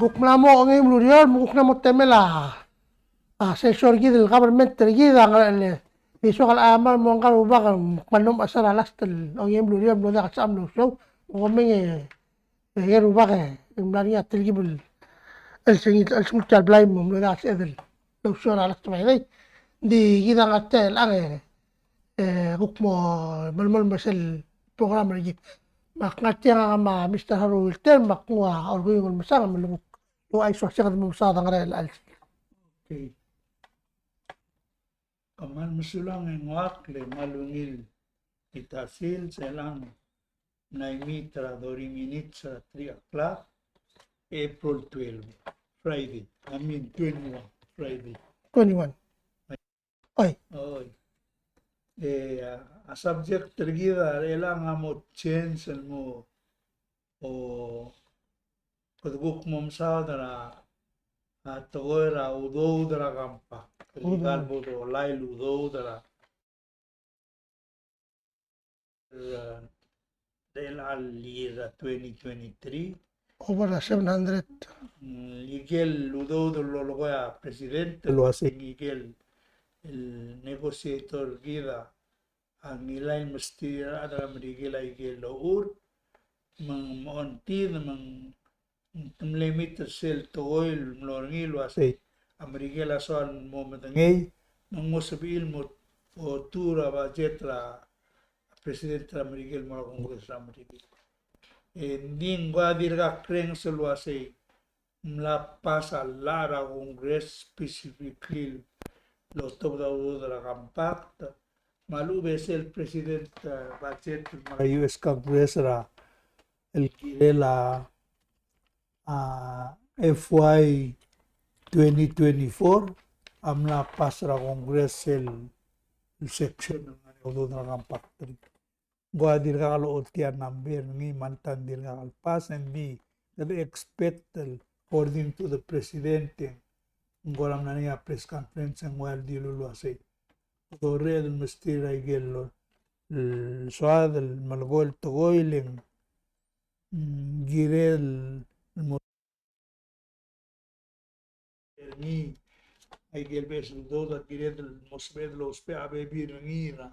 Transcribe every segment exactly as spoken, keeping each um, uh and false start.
Kuk mla mo ongeim el ureor, me kuk mla mo temel a, a, session er kid el government er kid a ngar er ngii. Di soak el aiamar mo ngkal rubak, me kmal mlo mechas er a last el ongeim el ureor, mlo diak el sebecham el ousou. Kom mei e, e, ngar er ngii a rubak e, ng mla er ngii a telkib el, el sengit, el sengit el blai me mlo diak el sebeched el ousou er a last Friday. Ng di kid a ngar tia el chang e, e, kuk mo melemolem er sel program er kid. Me ak ngar tiang a me a Mister Harold Wilter, me ak nguu a Orguiu el Mesang, me le kuk Ua, aiso, se kede mo mesaod a ngerel a chelsel. Okay. Kmal mesulang e ng ua ak le kmal ungil el ta sils, sel ng mla meet er a thirty minutes er a three o'clock, April twelve, Friday. I mean, twenty-one, Friday. Twenty-one. Oi. Oi. E, a, a subject er kid a, er chelechang a mo change el mo, o, kede kuk mo mesaod er a, a, tekoi er a udoud er a compact. Udoud. Ikal bo dolai el udoud er a, er a, er a, er a year er a twenty twenty-three. Over a seven hundred. Mm, ikel udoud el lolekoi a president el uasei ikel, el negotiator er kid a ngilai el mesterir a rechad er a Merikel a ikel ochur, me ng, me ng ongtid, me ng, te mle meet er sel tekoi el mlo er ngii el uasei a Merikel a soal mo medengei, me ng mo sebechir el mo otuu er a budget er a president er a Merikel el mo er a Congress er a Merikel. E ng di ng ko a dirkak kurrenges el uasei ng mla pass a llach er a Congress specifically el otobed a udoud er a compact, me a lechub e sel president, e, budget me a U S Congress er a el kirel a, a, F Y twenty twenty-four a mla pass er a Congress el, el section el ngar er ngii a udoud er a compact. Ng ko a dirkak el ochotii a number er ngii me ng ta ng dirkak el pass, e ng di kede expect el, according to the president, e ng ko er a mla er ngii a press conference e ng ua el dilu el uasei, kede orreched el mesterir a ikel, el soad el melekoi el tekoi e le ng, mm, kirel el mo er ngii a ikel beches el udoud a kired el mo sebeched el ousbech a bebil er ngii er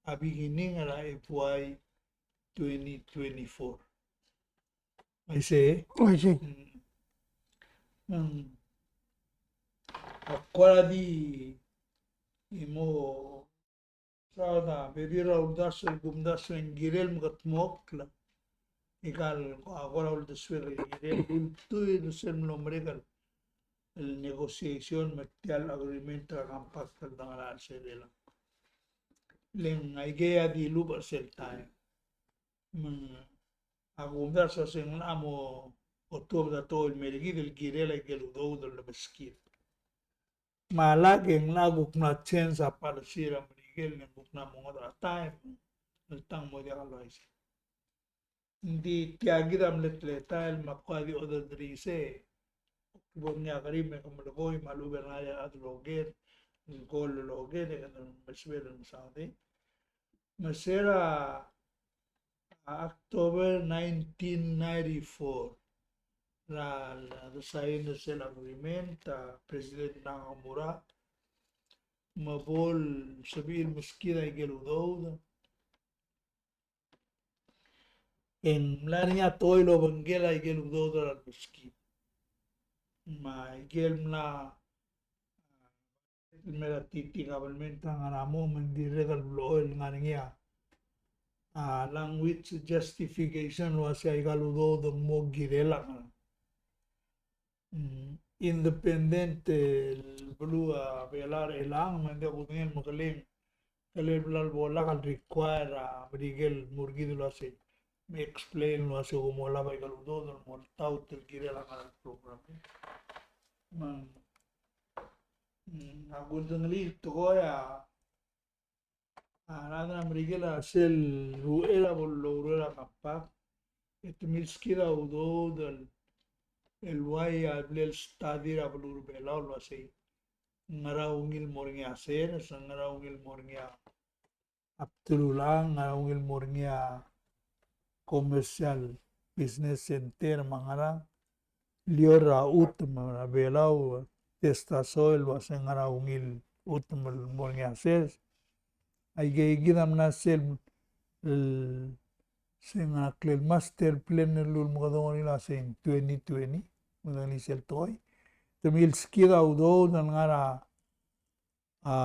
a beginning er a F Y twenty twenty-four. Aisei? Aisei. Mm. Mm. Ak kora di mo Saod a bebil er a uldasu el kumdasu e ng kirel mekedmokl. Ikal ko a kora uldesuek el kirel ultuil er sel mlo merek el negotiation me tia el agreement er a compact el dengar er sel elang. Le ng aikei a dilubech er sel taem. Me a kumdasu a se ng locha mo otuobed a tekoi el mer kid el kirel a ikel udoud el lebeskid. Me a lak e ng locha kuk mla change a policy er a Merikel e ng kuk mla mo ngodech a taem el tang mo diak el uaisei. Ng di tia kid a mle teletael me ak kora di odeldrisei. Bo ngii a kerim e ke melekoi me a lechub e ng ngar er ngii a rechad el oker, el kol el oker e kede mesebel el mesaod. Me se er a October nineteen ninety-four er a, a de sign er sel agreement a President Nakamura me bo lsebechir el meskid a ikel udoud. E ng mla er ngii a tekoi el obengkel a ikel udoud er a lemeskid. Me a ikel mla el mer a T T government a ngar er a mong me ng dirrek el blechoel ngar er ngii a, a, language justification el uasei a ikal udoud ng mo kirel a ngerang. Mm, independent el beluu a Belau er chelechang me ng diak kudengei el mekelei, kelel bla lebo lak el require a Merikel el mo er kid el uasei me explain el uasei kom olab a ikal udoud el mo oltaut el kirel a ngerang el program. Me ng Mm, a kuldengelii el tekoi a, a rechad er a Merikel a sel uchei er a bo loureor er a compact, e te milskid a udoud el, el uai a bla el study er a beluu er a Belau el uasei ngera ungil mo er ngii a sers, ngera ungil mo er ngii a a bdelul a ngerang, a ungil mo er ngii a commercial business center me a ngerang, lior er a chutem er a Belau, test a soil, el uase ng ngar er a ungil chutem el mo er ngii a sers. Aike kid a mla sel, el, se ng ngar er a klel master plan el ulemekedong er ngii el uase ng twenty twenty, me ng di sel tekoi. Te milskid a udoud el ngar er a, a,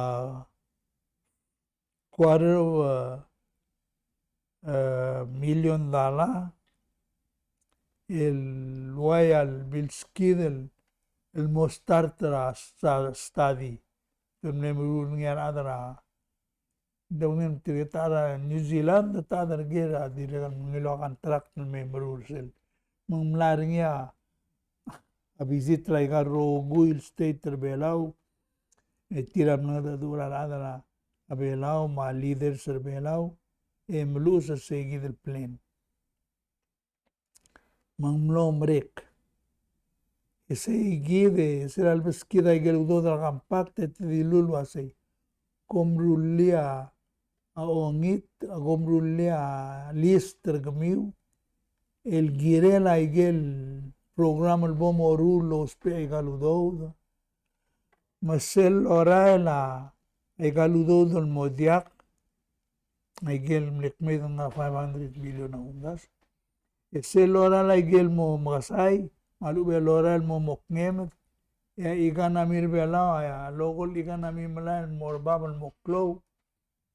quarter of a, a million dollar, el uai a milskid el, el mo start er a sta-, study. Te mle meruul er ngii a rechad er a, de ungil tirke el ta er a New Zealand, ta er a ker a dirrek el ngiluu a contract el me meruul er sel. Me ng mla er ngii a, a visit er aika el rokui el state er a Belau, e tir a mlengedecheduch er a rechad er a Belau me a leaders er a Belau, e meluches er seikid el plan. Me ng mlo merek. E seikid e sel lebeskid aike el udoud er a compact e te dilu el uasei, kom rullii a ongit, kom rullii a list er kemiu el kirel aike el program el bo moruul el ousbech aika el udoud. Me sel lorael a, aika el udoud el mo diak, aike el mle kmeed el ngar er a five hundred billion a kumdasu. E sel lorael aike el mo mekesai, me a lechub e lorael el mo mokngemed, e a economy er a Belau, a local economy a melai el mo er bab el mo klou,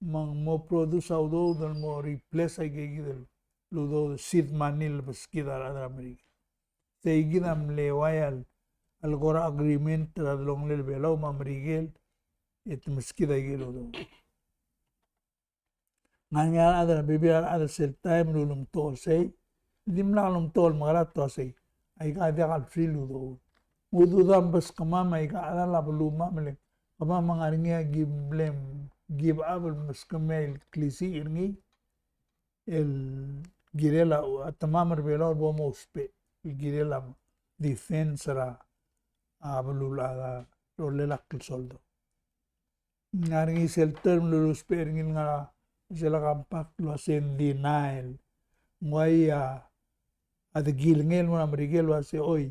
me ng mo produce a udoud el mo replace aike kid el udoud, seed money el lebeskid a rechad er a Merikel. Seikid a mle uai a le, a le kora agreement er a delongelel a Belau me a Merikel, e te meskid aike el udoud. Ng ngar er ngii a rechad er a, bebil a rechad er sel taem el ulemtok er sei, dimlak lemtok el mekerang e te uasei, aika a diak el free el udoud. Ng ududa me beskemam, aika a chad er a beluam el, kemam a ngar er ngii a ki mle give up el meskemiu el klisiich er ngii, el kirel a, a temam er a Belau el bo mousbech, el kirel a defense er a, a beluulechad, a rolel a klsoldau. Ng ngar er ngii sel term el ulusbech er ngii el ngar er sel compact el uase ng denial. Ng uai a, a dekilengei el mo er a Merikel el uase oi,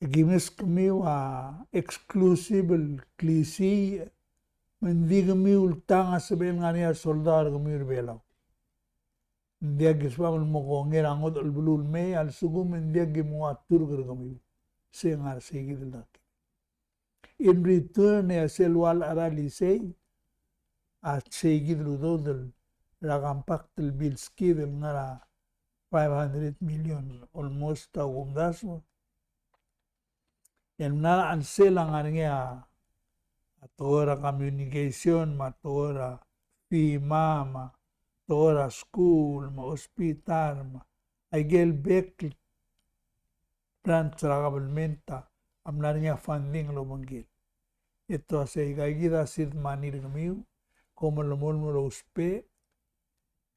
aki meskemiu a exclusive el klisiich, me ng di kemiu el tang a sebechel ngar er ngii a resoldau er kemiu er a Belau. Ng diak ki sebecham el mo kongei er a ngodech el beluu el mei, a lsekum e ng diak ki mo ua Turk er kemiu. Se ngar er seikid el dakim. In return, e a sel ua lecheral isei, a seikid el udoud er a compact el bilskid el ngar er a five hundred million, almost a kumdasu. El mla er a chelsel a ngar er ngii a tekoi er a communication, me a tekoi er a FEMA, me a tekoi er a skuul, me a hospital, me aike el bek el branch er a government a mla er ngii a funding el obengkel. E te uasei, aika kid a seed money er kemiu, kom melemolem el ousbech,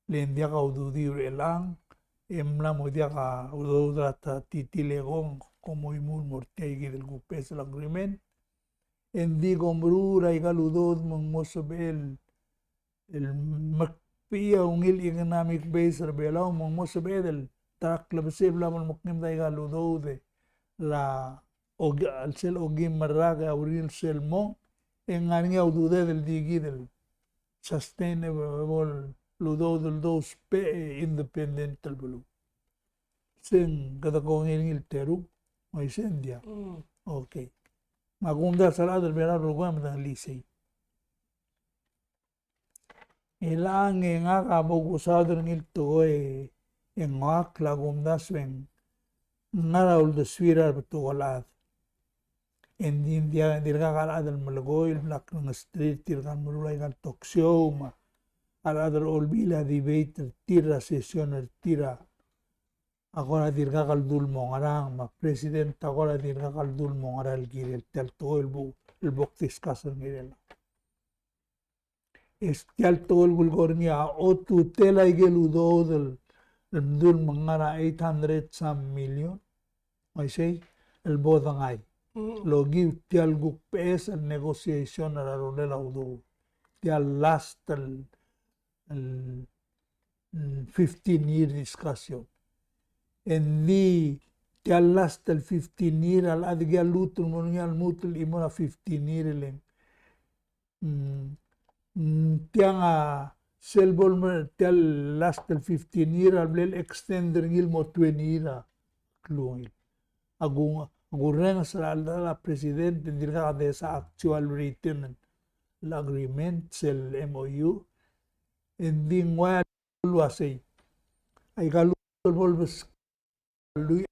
le ng diak a ududiu er chelechang, e mla mo diak a udoud er a ta titilekong, kom oimul mo er tia kid el kuk beches el agreement. E ng di kom meruul er aika el udoud me ng mo sebechel el mekbechii a ungil economic base er a Belau, me ng mo sebeched el ta er a klebesei el bla bo lemekngem aika el udoud er a oki-, a chelsel okim el rak e a uriul sel mong, e ng ngar er ngii a ududed el di kid el sustainable el udoud el dousbech e independent el beluu. Se ng kede kongei er ngii el terung, me uaisei ng diak. Mm. Okay. Me a kumdasu a rechad er a Belau el rokui a medengelii sei. Chelechang e ngak a bo kusaod er ngii el tekoi e ng oakl a kumdasu e ng ngar er a uldesuir a rebetok el chad. E ng di, ng di, dirkak a rechad el melekoi el bla kngesterir tirka el meruul aika el talk show me a rechad er a Olbiil a debate er tir er a session er tir a kora dirkak el dul mo ngerang, me a president a kora dirkak el dul mo ngerang el kirel tia el tekoi el bo, el bo kdiscuss er ngii er chelechang. E tia el tekoi el kulekoi er ngii a otutel aike el udoud el, el mdu el me ngar er a eight hundred some million. Uaisei, el bo dengai. Mm. El okiu tia el kuk beches el negotiation er a rolel a udoud. Tia el last el, el, el fifteen year discussion. E ng di tia el last el fifteen year, a le chad a diak a lmuut el mo er ngii a lmuut el chimo er a fifteen year el. Mm, mm, tiang a sel bo leme-, tia el last el fifteen year a bla el extend er ngii el mo twenty year a klungel. A ku, a kurrenges er a cheldechedechal a president, e ng dirkak a desa actual written el agreement, sel M O U. E ng di ng ua el uasei. Aika el bo lebeskak el lluich.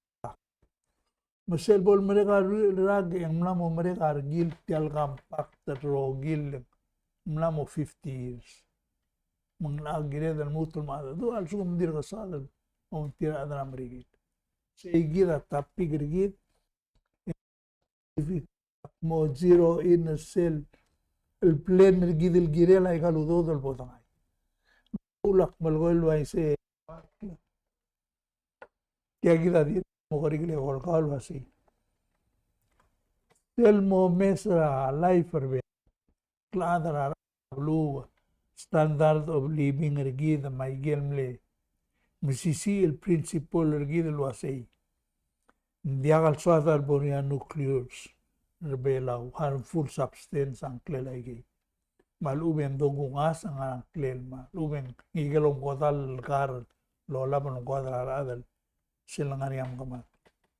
Me sel bo lemerek a lluich el rak e ng mla mo merek a rekil tia el compact el rokir el ng mla mo fifty years. Me ng locha kired el lmuut el mo mengedecheduch a lsekum ng dirk soad el mo tir a chad er a Merikel. Sei kid a topic er kid. Mo zero in er sel el plan er kid el kirel aika el udoud el bo dengai. Ulak melekoi el uaisei. Tia kid a di mo kerik el eko er kau el uasei. Sel mo mes er a life er a bek el chad er a beluu, standard of living er kid me aike el mle mesisiich el principle er kid el uasei. Ng diak el soad el bo er ngii a nuclears er a Belau, harmful substance a ngklel aikei. Me a lechub e ng dongu ngasech a ngar er a ngklel, me a lechub e ng ikel omekodall el kar el olab el omekodall er a rechad el sel lengar er ngii a mekemad.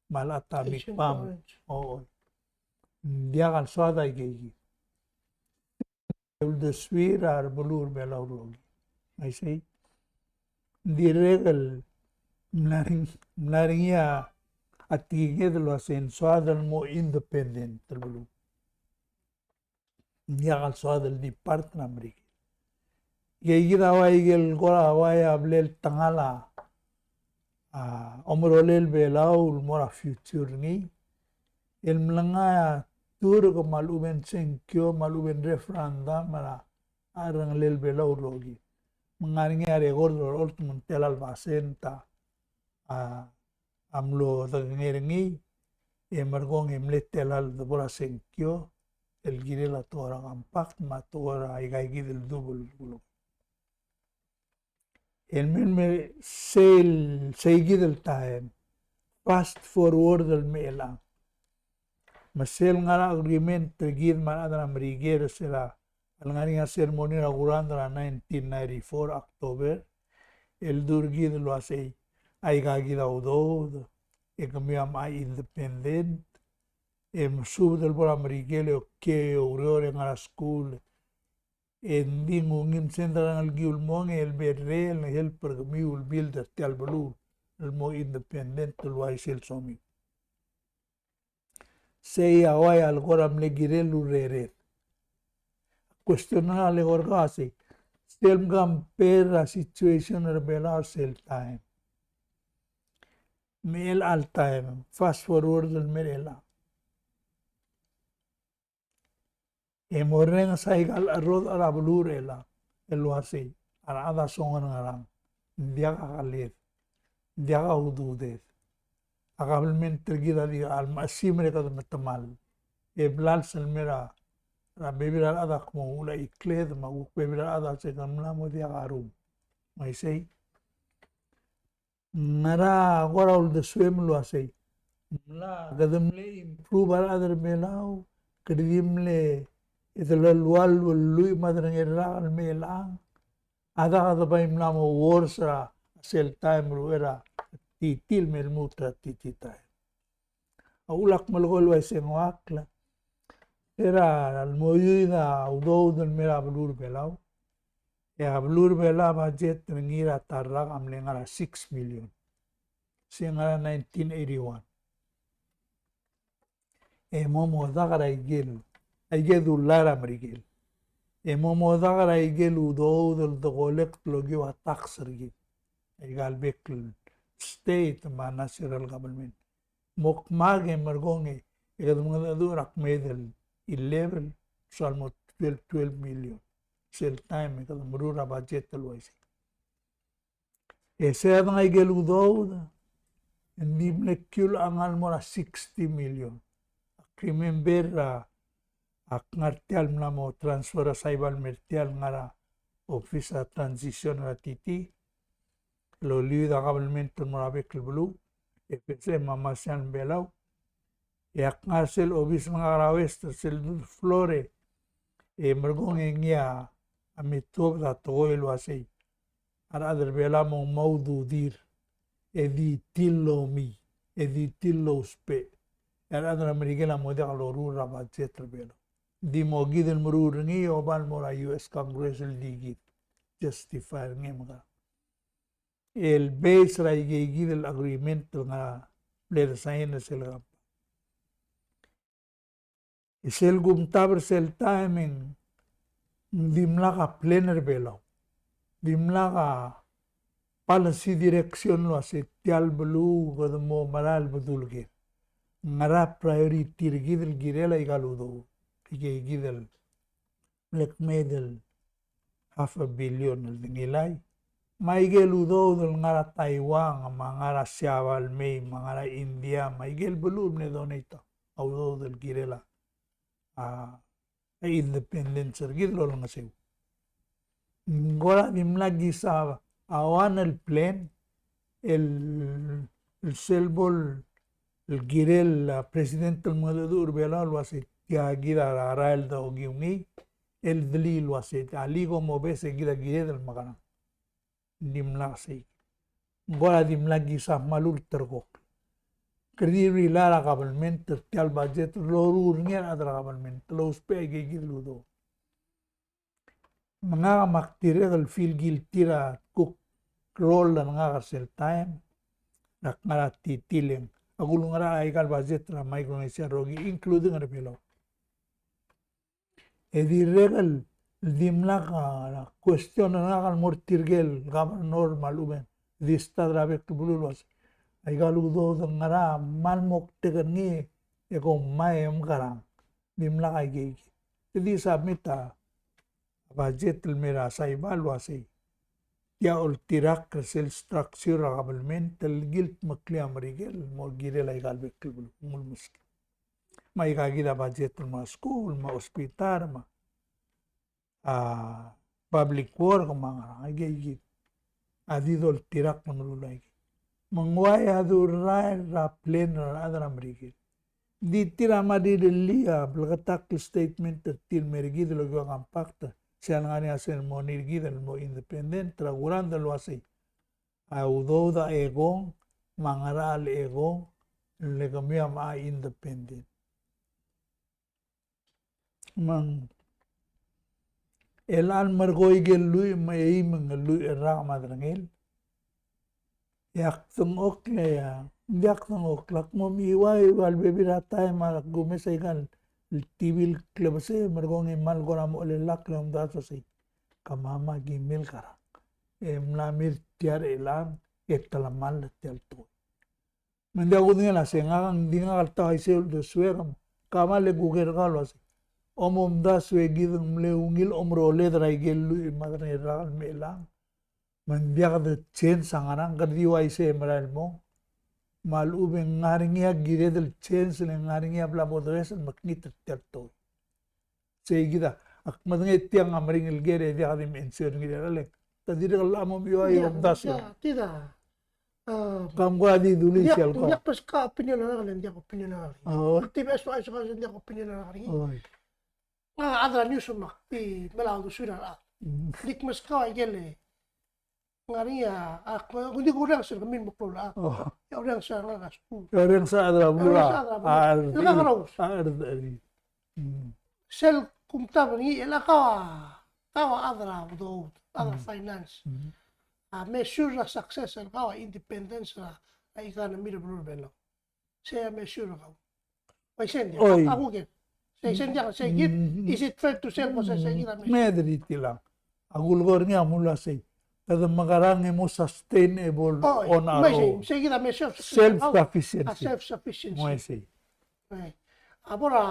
Me a le atomic bomb. Ochoi. Ng diak el soad aikei. Uldesuir a rebeluu er a Belau el rokir. Me isei. Ng dirrek el mla er ngii, mla er ngii a tekinged el uasei ng soad el mo independent el beluu. Ng diak el soad el di part er a Merikel. Ikei kid a ua ikel kora ua a bla el tengal a, a, omerolel Belau el mo er a future er ngii. El mlengai a turk me a lechub e ng sengkio, me a lechub e ng referendum er a, a cherrengelel Belau el rokir. Me ng ngar er ngii a record el olecholt me ng tela el basent a, a, a mlo dekengei er ngii, e merekong e mle tela el debo er a sengkio, el kirel a tekoi er a compact, me a tekoi er aika kid el dubel el kulekoi. El mei, mei sel, sei kid el taem. Fast forward el mei el chang. Me sel ngar er a agreement er kid me a rechad er a Merikel er sel a, a lengar er ngii a ceremony er a kurangd er a nineteen ninety-four October, el dul er kid el uasei, aika kid a udoud, e kemiu a mechai independent, e mesubed el bo er a Merikel e okiei e oureor e ngar er a skuul, e ng di ng ungil send er a rengelekiu el mong e lebo er ngii el help er kemiu el build er tia el beluu el mo independent el uaisei el somiu. Sei a ua a le kora mle kirel el urered. Question er a le kora ka sei, sel mcompare er a situation er a Belau er sel taem. Me er chelecha el taem, fast forward el mei er chelechang. E morrenges aika el cherrodech er a beluu er chelechang el uasei, a rechad a songerenger, ng diak a keled, ng diak a ududed. A kabelment er kid a di a le mechesimer e kede metemall. E blals el mei er a, er a bebil er a rechad a kmo ng ua ikled, me a kuk bebil er a rechad a se ke mla mo diak a rum. Me isei. Ngera kora uldesuem el uasei. Mla, kede mle improve a rechad er a Belau, kede di mle edelelual el lluich me a derengel rak el mei el chang. A dak kede bai mla mo worse er a sel taem el uchei er a TT el me lmuut er a TT taem. A ulak melekoi el uaisei ng ua kla. Er a lemoiuid a udoud el mei er a beluu er a Belau. E a beluu er a Belau a budget er ngii er a ta el rak a mle ngar er a six million. Se ngar er a nineteen eighty-one. E mo modak er a ikel, aike el dollar er a Merikel. E mo modak er a ikel udoud el de collect el okiu a tax er kid. Aika el bek el state me a national government. Mo kmak e merekong e kede mengedecheduch er a kmeed el eleven, soal mo twelve, twelve million. Sel taem e kede meruul er a budget el uaisei. E se a dengai ikel udoud, e ng di mle kiul a ngar el mo er a sixty million. Ak remember a, ak ngar tia el mla mo transfer er a Saipan el mer tia el ngar er a office er a transition er a TT, el oliuid a kabelment el mo er a bek el beluu, FSM me a Marshall Belau. E ak ngar er sel obis el ngar er a West er sel floor e, e merekong e ngii a me tuobed a tekoi el uasei a rechad er Belau a mo mo ududir, e di tir el omii, e di tir el ousbech, e a rechad er a Merikel a mo diak loruul er a budget er Belau. Di mo kid el meruul er ngii e oba el mo er a U S Congress el di kid justify er ngii me a el base er a ikeikid el agreement el ngar er a, mle de sign er sel compact. E sel kumtab er sel taem e ng dimlak a plan er Belau, dimlak a policy direction el uasei tia el beluu kede mo merael el bedul ker. Ngera priority er kid el kirel aika el udoud, ikeikid el mle kmeed el half a billion el dengilai. Me aike el udoud el ngar er a Taiwan, me a ngar er a Siabal el mei, me a ngar er a India, me aike el beluu el mle donate a udoud el kirel a, a independence er kid el olengeseu. Ng kora dimlak kisa a one el plan el, el sel bo el kirel a president el mengedecheduch er Belau el uasei tia kid a rael dokiu ngii el dulii el uasei alii kom obes e kid a kired el mekerang. Dimlak sei. Ng kora dimlak kisa kmal ulterekokl. Kede di rely er a government er tia el budget el loruul er ngii a rechad er a government el ousbech aikeikid el udoud. Me ngak me ak dirrek el feel guilty er a kuk role er ngak er sel taem er a kngar er a titileng a kulungerachel aika el budget er a Micronesia el rokui, including er a Belau. E dirrek el dimlak a question er ngak el mo er tirke el governor me a lechub e ng di start er a bek el beluu el uasei aika el udoud el ngera a kmal moktek er ngii e kom mei e mekerang. Dimlak aikeikid. Te di submit a budget el mei er a Saipan el uasei tia oltirakl er sel structure er a government el kildmeklii a Merikel el mo kirel aika el bek el beluu, ng ulemeskid. Me aika kid a budget el mo er a school, me a hospital, me a a public work me a ngerang, aikeikid a di doltirakl el meruul aike. Me ng uai a durael er a plan er a rechad er a Merikel. Di tir a mla rirellii a bleketakl el statement er tir el mei er kid el okiu a compact, sel ngar er ngii a ceremony er kid el mo independent er a kurangd el uasei a udoud a ekong me a ngerachel a ekong el kemiu a mla independent. Me ng chelecha el merekong aike el lluich me a eim el lluich el rak me a derengel. E ak dengchokl e, ng diak dengchokl, ak mo mechiuaiu a lebebil er a taem a kumes aika el T V el klebesei, merekong e kmal kora mo chelellakl e omdasu el uasei, kemam a ki mle kerang e mla mei er tia er chelechang e telemall er tia el tekoi. Me ng diak kudengei el uasei ngak, ng di ngak el ta uaisei el uldesuek, me kmal e kuker er kau el uasei, omomdasu e kid ng mle ungil omeroled er aike el lluich me a derengel el rak el me chelechang. Me ng diak de change a ngerang, kede di uaisei e merael el mong. Me a lechub e ng ngar er ngii a kired el change, le ng ngar er ngii a bla bo dores el mekngit er tia el tekoi. Sei kid a, ak medengei tiang a meringel ker e diak di mention er ngii er a leng. Te dirrek el mo mechiuaiu e omdasu. Tia, tia. Kam kora di dulii sel ko. Diak, diak beskau a opinion er ngak, diak opinion er ngak. Oh. Active as far as diak opinion er ngak. Oh. Ngak a chad er a news me ak di mla uldesuir a rechad. Mm. Di kmeskau a ikel e ngar er ngii a, a, ng di kurrenges er kemiu el meklou el chad. Oh. E a kurrenges er a rechad er a skuul. E a kurrenges er a rechad er a beluu. A kurrenges er a rechad er a beluu. A, a, a, a, a, a, a. Mm. Sel kumtab er ngii, el kau a, kau a chad er a udoud, chad er a, mm, finance. Mm. A measure er a success er kau a independence er a, a economy er a beluu er a Belau. Sei a measure er kau. Bai sei ng diak, oi, a, a kuker. Sei, sei ng diak, sei kid, mm, is it fair to say, mm, sei, sei kid a measure? Me di tilang. A kulekoi er ngii a mle uasei, kede mekerang e mo sustainable, oi, on our own. Sei, sei kid a measure. Self-sufficiency. A self-sufficiency. Mo sei. Oi. A bo er a,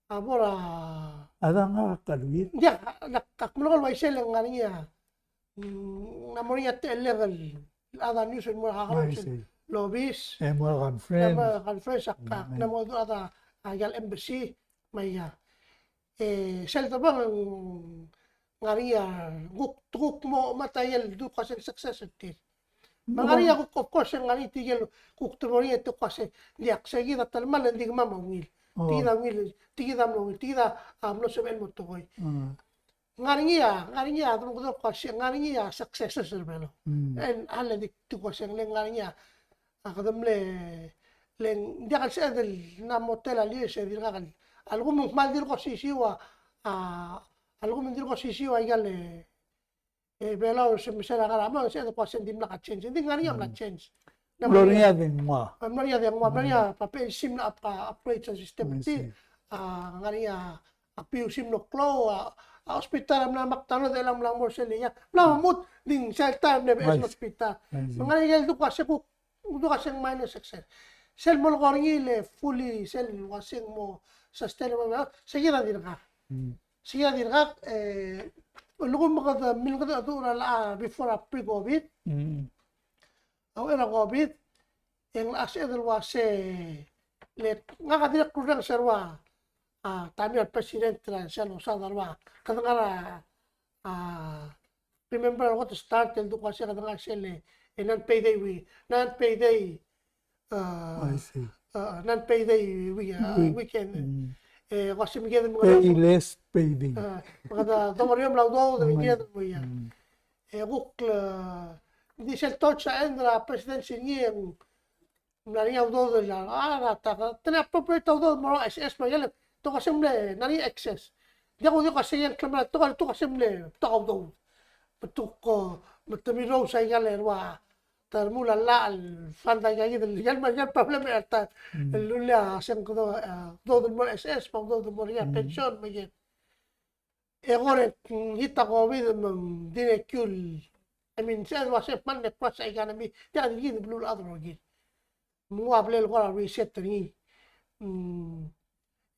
a bo er a. A dang a kaluir. Ng diak, a, a, ak mlo uaisei le ng ngar er ngii a, mm, ng mo er ngii a techellek el chad er a news el mo er a kakerous el obis. E mo er a conference. E mo er a conference, ak, mm, ak, mm, ng mo er a, a, a, el embassy, me a, e, sel debong, ng ngar er ngii a kuk, kuk mo, me a ta el duk a sel success er tir. Me ng ngar er ngii a kuk, of course, ng ngar er ngii tirke el kuk te mo er ngii e te kuk uase, diak, se kid a telemall e ng di kemam a ungil. Tia kid a ungil, tia kid a mlo ungil, tia kid a mlo sebechel el mo tekoi. Ng ngar er ngii a, ng ngar er ngii a, te mo kede kuk uase, ng ngar er ngii a successes er a Belau. E ng, a le di te kuk uase, ng le ng ngar er ngii a, a kede mle, le ng diak el sebeched el mla mo tela el years e dirkak el, a lsekum ng kmal dirk osisiu a, a, a lsekum ng dirk osisiu a ikal e, e Belau se, me se er a kar a mong, se de kuk uase ng dimlak a change. Ng di ngar er ngii a mla change. Ng mlo er ngii a dengua. Ng mlo er ngii a dengua, ng mlo er ngii a, pa, pa, sim na up, a, upgrade a system. Ng di, a, ngar er ngii a, a piusim el klou, a, a hospital a mla mak tano, de lang mla mo er sel ia. Mla mo mut, ng di sel taem el mle beches el hospital. Me ng ngar er ngii el kuk uase kuk, kuk uase ng minor success. Sel mo lekor er ngii el fully, sel uase ng mo sustainable, se kid a dirkak. Se kid a dirkak, e, a lsekum kede milngedecheduch er a, a, before a pre-COVID, a uchei er a COVID, e ng locha sebeched el uase, le, ngak a dirrek el kurrenges er a ua, a, taem er a president er a sel losaod er a ua, kede ngar er a, a, remember a kot el start el duk uase kede ngar er sel, e, non-payday week, non-payday, a, I see. A, non-payday week, a, weekend. E, kuk uase me kede, payless payday. A, me kede dongeriom el udoud, me kede mo ia. E kuk, a, ng di sel torch a end er a presidency er ngii e ng mla er ngii a udoud el, a, a, ta, ta, te appropriate a udoud el mo er a SS me a ikel, te kuk uase ng mle ngar er ngii a excess. Diak, diak kuk uase ng klemerang, te kuk, te kuk uase ng mle betok a udoud. Betok, a, me te mirror a ikal e ua, te remuul a llach el fund a ikakid el, ikel me, ikel problem er a ta, el ulecha a sengkio, a, udoud el mo er a SS, me a udoud el mo er a pension, me ikel. E kora, mm, hit a COVID me ng di nekiu el, I mean, se el uase kmal mle crush a economy, tia di kid el beluulechad el rokir. Me ng ua bla el kora reset er ngii. Mm,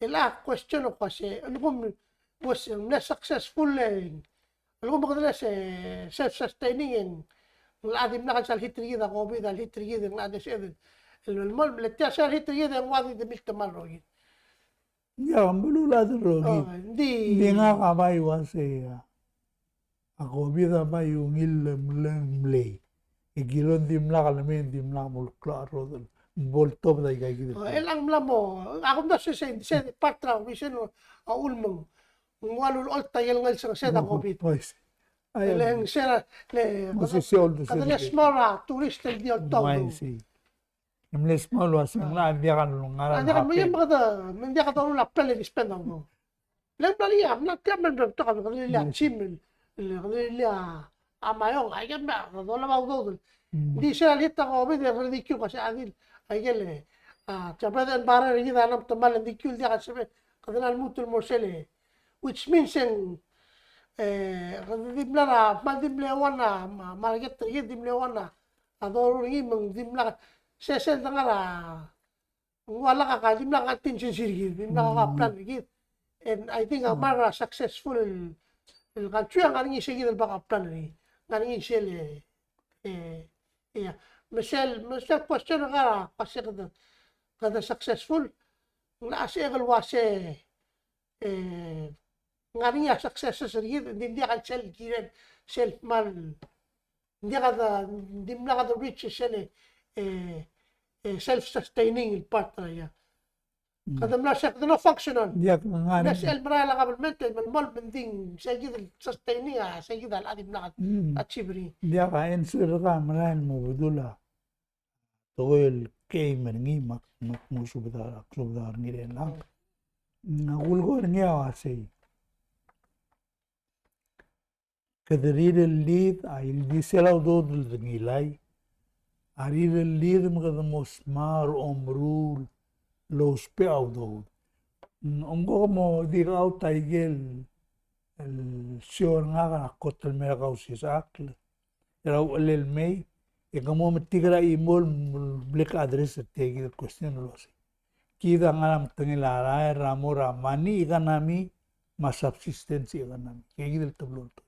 el a question el kuk uase, a lsekum, was, mle successful e, a lsekum kede le se self-sustaining e ng locha dimlak el sal hit er kid a COVID, a hit er kid e ng locha di sebeched el, el, el mo, le tia sel hit er kid e ng ua di miltemall el rokir. Ia, ng beluulechad el rokir. O, ng di. Ng di ngak a bai uase a, a COVID a bai ungil el mle, mlei. E kilo ng dimlak el mei, ng dimlak bo el klou a rrodel. Bo el tobed a ikakid el. O, el ng mla mo, a kumdasu se, se part er a reason a ulemeng. Ng ua lulecholt a ikel ngelsengesed a COVID. O, I see. Ai, le ng se, le, mo se, se oldu, kede se le small a tourist el di oltobed. O, I see. Ng mle small el uase ng locha diak el ngar er a, diak el, me ng diak el doruul a plan el di spend a udoud. Le ng mla er ngii a, mla er ngii a, mla er ngii a, kede lilii a gym, kede lilii a maiong, aike me a, kede olab a udoud. Ng di sel hit a COVID e ng di kiu el kmo se a di, aike el, a, tia bread and butter er kid a mla temall, ng di kiu el diak el sebeched, kede lmuut el mo er sel, which means e ng, e, kede di mla er a, kmal di mle ua a, ma, market er kid, di mle ua a, a doruul er ngii me ng dimlak, se, sel dengar a, ng ua lak a, dimlak a contingency er kid, dimlak a plan er kid. And I think a kmal successful el, el country a ngar er ngii se kid el backup plan er ngii. Ngar er ngii sel, e, e, ia. Me sel, me sel question er kau a, kmo se kede, kede successful, ng locha sebechek el uase, e, ngar er ngii a successes er kid, ng di diak el sel kirel, sel kmal, ng diak a, dimlak a reach sel, e, e, self-sustaining el part er a ia. Kede mla se kede no functional. Diak ngar er ngii. Ng sel merael a government el melemolem me ng di se kid el sustaining a, se kid a locha dimlak a achieve er ngii. Diak a answer er kau a merael mo bedul a tekoi el kei me er ngii me ak, me ak mo subed a, ak subed a ngar er ngii er chelechang. Ng a kulekoi er ngii a uasei, kede rirellid a ildisel a udoud el dengilai, a rirellid me kede mo smau er a omeruul el ousbech a udoud. Ng, ng kuk mo di kau ta ikel el show er ngak er a kot el mei er a Kausisechakl er a uchelel mei, e ke mo metik er a chimo el blik address er tia kid el question el uasei, kid a ngar er a metengel a rael er a mo er a money economy me a subsistence economy. Tia kid el teblo el tekoi.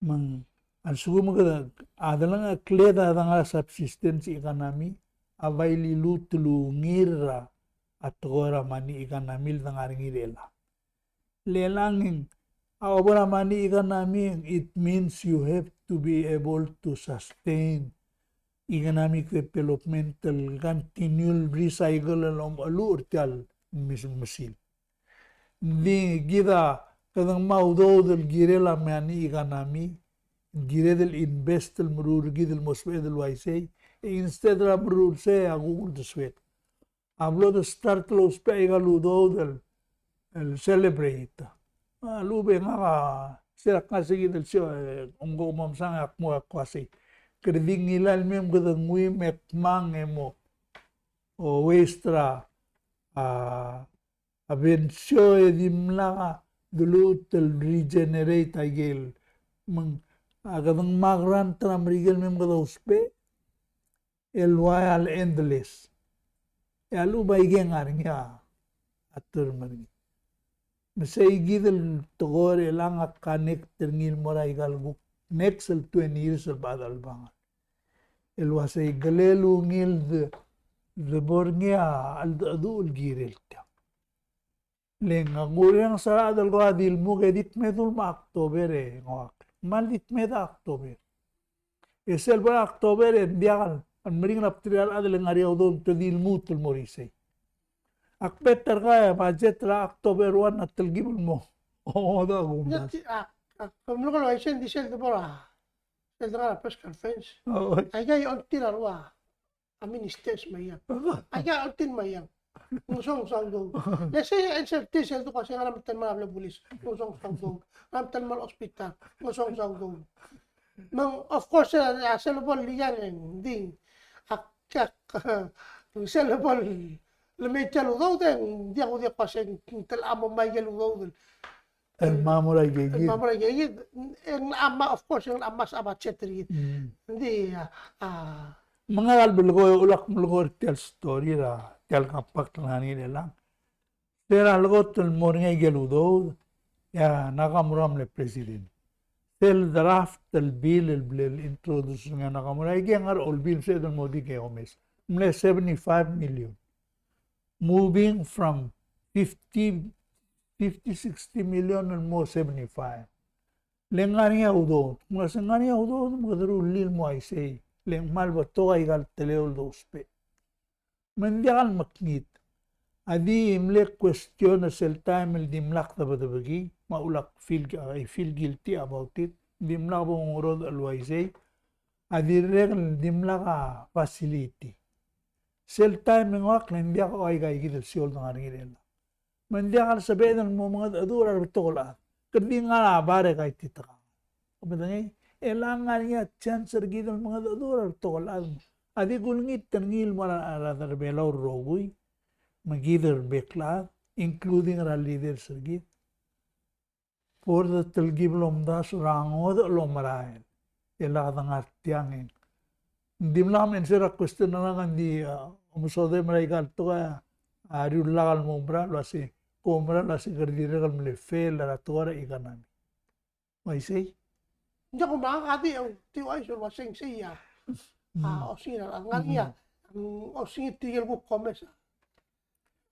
Me ng a lsekum kede, a delengchekled a dengar er a subsistence economy, a bai liluut el ungil er a tekoi er a money economy el dengar er ngii er chelechang. Le chelechang e ng, a obo er a money economy, it means you have to be able to sustain economic development el continue el recycle el omecheluch er tia el mes-, mesil. Ng di kid a kede ngmai a udoud el kirel a mei a economy, kired el invest el meruul er kid el mo sebeched el uaisei, e instead er a meruul sei a kuk uldesued. A blo de start el ousbech aika el udoud el, el celebrate. A lechub e ngak a, se er a kngak se kid el sio, e, omko momsang e ak mo ua sei. Kede di ngilai el mei me kede nguu me kmang e mo, o, waste er a, a, a bensio e dimlak a deluut el regenerate aike el, me ng, a kede ngmai a grant er a Merikel el mei me kede ousbech el ua el endless. E a lechub aike el ngar er ngii a term er ngii. Me sei kid el tekoi er chelechang a connect er ngii el mo er aika el kuk next el twenty years el bechad el bangan. El uasei kelel ungil de, de bo er ngii a cheldecheduch el kirel tiang. Le ng kureng se er a chad el kora di lmuk e di kmedu el mo October e ngak. Kmal di kmedu a October. E sel bo er a October e ng diak el meringel a bterir a rechad el ngar er ngii a udoud me te di lmuut el mo er isei. Ak better er ngii a budget er a October one a telkib el mo. O, da kumdasu. Ia, ti-, a, a, kom luk el uaisei ng di sel de bo er a, sel de ngar er a press conference. O. Aika a oltir a rua a ministers me a iang. Aika a oltir me a iang. Ng soang soang dong. Le sei a uncertainty sel duk a se ngera me te mla er a bulis. Ng soang soang dong. Ngera me te mla er a hospital. Ng soang soang dong. Me ng, of course, a, a sel bo el iang e ng di. A, a, sel bo el mei tia el udoud e ng diak, diak kuk se ng telecham mo mei aike el udoud el el mo er a ikakid. El mo er a ikakid. Ng, a ma-, of course, ng a mas a budget er kid. Mm. Ng di, a, a. Me ngak a lebelkoi, ulak melekoi er tia el story er a, tia el compact el ngar er ngii er chelechang. Se er a lekot el mo er ngii aike el udoud, e a Nakamura a mle president. Sel draft el bill el bla le introduce er ngii a Nakamura, aike el ngar er a Olbiil, se el mo di ke omes. Mle seventy-five million. Moving from fifty, fifty, sixty million el mo seventy-five. Le ng ngar er ngii a udoud, me se ng ngar er ngii a udoud, me kede rullii el mo uaisei. Le ng kmal betok aika el teletelel el dousbech. Me ng diak el mekngit. A di mle question er sel taem el dimlak debedebekii, me a ulak feel, a, I feel guilty about it. Dimlak bo ngodech el uaisei. A dirrek el dimlak a facility. Sel taem e ng ua kle ng diak a ua ikakid el siold el ngar er ngii er chelechang. Me ng diak el sebeched el mo mengedecheduch er a rebetok el chad. Kede di ngar er a bar e kaititekangel. Kede medengei, e le ng ngar er ngii a chance er kid el mengedecheduch er a rebetok el chad. A di kulengit er ngii el mo er a, er a rechad er a Belau el rokui, me kid er a bek el chad, including er a leaders er kid. Bo de telkib el omdasu er a ngodech el omerael. E lak de ngar tiang e ng dimlak me ng answer er a question er ngak, ng di, a, omesodem er aika el tekoi a, a, uriul el lak el mo oumerang el uasei, ko oumerang el uasei kede dirrek el mle fail er a tekoi er a economy. Uaisei? Ng diak, me a ngak a di, e, tia uaisei el uasei ng sei a, a, osengir a, ngar er ngii a, mm, osengir tirke el kuk omes a.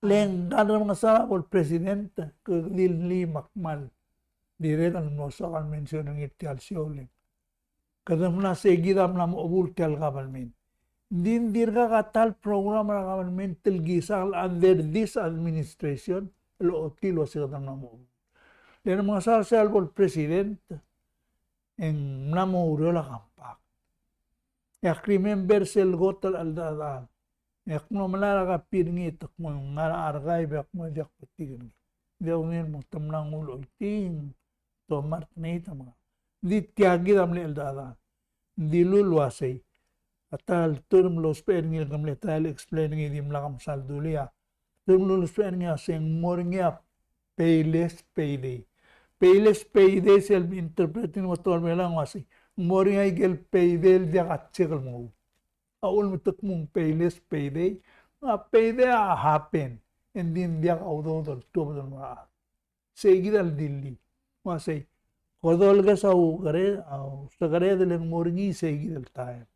Le ng kmal remengesau a bo el president, ke di lmei me ak kmal dirrek el mlo soak el mention er ngii er tia el show le. Kede mla, sei kid a mla mo chebuul tia el government. Ng di ng dirkak a ta el program er a government el kisang under this administration el ochotii el uasei kede mla mo chebuul. Le ng remengesau er sel bo el president, e ng mla mo oureor a compact. E ak remember sel kot el cheldechedechal. E ak mlo melai er a copy er ngii, te kmo ng ngar er a archive, e ak mo diak betik er ngii. Ng di a ungil me te mla nguu el choitii, te omart er ngii te mla. Ng di tia kid a mle cheldechedechal. Ng dilu el uasei, a ta el term el lousbech er ngii el ke mle try el explain er ngii, dimlak msal dulii a term el lousbech er ngii a se ng mo er ngii a payless payday. Payless payday sel interpret er ngii el mo er a Belau a uasei, ng mo er ngii aike el payday el diak a check el menguu. A uchul me te kmo ng payless payday, a payday a happen, e ng di ng diak a udoud el tuobed el mo er a chad. Sei kid el dilii. Uasei, kede olekes a ukered, a usekered el ng mo er ngii sei kid el taem.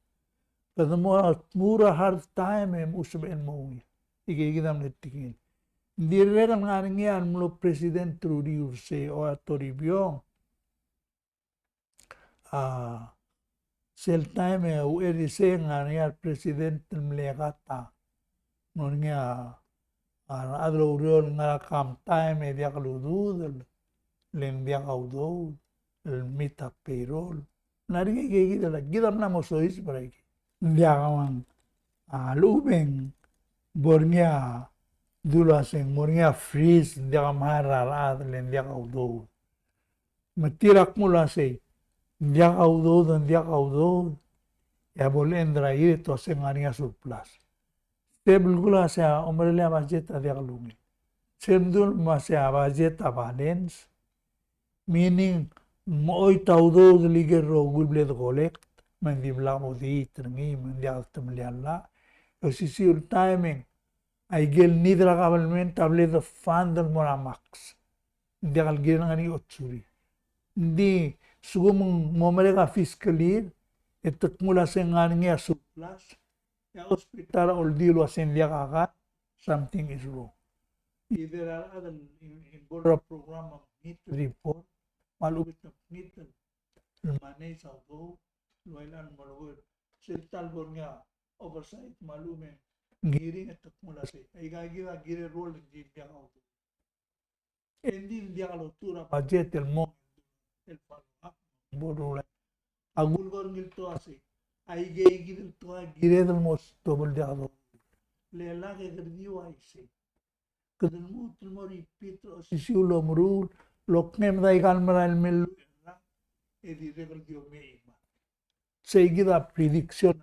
Kede mo, mo er a hard time e mo sebechel mo ungil. Ikei kid a mle tekingel. Ng dirrek el ngar er ngii a mlo president er a uriul er sei, a Toribiong. A, Sel taem e uchei er isei e ng ngar er ngii a represident el mle kat a, ng ngar er ngii a, a rechad el oureor el ngar er a calm time e diak lududel, le ng diak a udoud el meet a payroll. Ng ngar er ngii a ikakid el kid a mla mo soiseb er a ikei. Ng diak a uang, a lechub e ng bo er ngii a dulu a se ng mo er ngii a freeze, ng diak a mechar er a rechad le ng diak a udoud. Me tir a kmo el uasei, ng diak a udoud, ng diak a udoud. E a bo le end er a year e te uasei ng ngar er ngii a surplus. Te belkul a se a omerellel a budget a diak lungil. Sel mdu el mo uasei a budget a balance, meaning, ng mo choit a udoud el ikel rokui el bla de collect, me ng di bla mo di tir ngii, me ng diak de temellii a llach. E osisiu el taem e ng aikel need er a government a bla de fund el mo er a max. Ng diak el kirel ngar er ngii a otsuri. Ng di, sekum ng mo merek a fiscal year, e te kmo el uasei ng ngar er ngii a surplus, e a hospital a oldiu el uasei ng diak a cut, something is wrong. Either a rechad el in-, involve er a program a mekngit el report, me a lechub e te mekngit el manage a udoud, el uaisei el mo er a sel ta el bo er ngii a oversight me a lechub e ng hearing e te kmo el uasei, aika kid a kirel role e ng di diak a udoud. E ng di ng diak loltuu er a budget el mo, el follow up, bo el rulai. A kulekoi er ngii el tekoi a sei, aike kid el tekoi a kired el mo stop el diak a udoud. Le lak e kede di uaisei. Kede lmuut el mo repeat er a osisiu el omeruul, el okengei me de aika el merael el me lluich el rak, e dirrek el di omechii me Sei kid a prediction.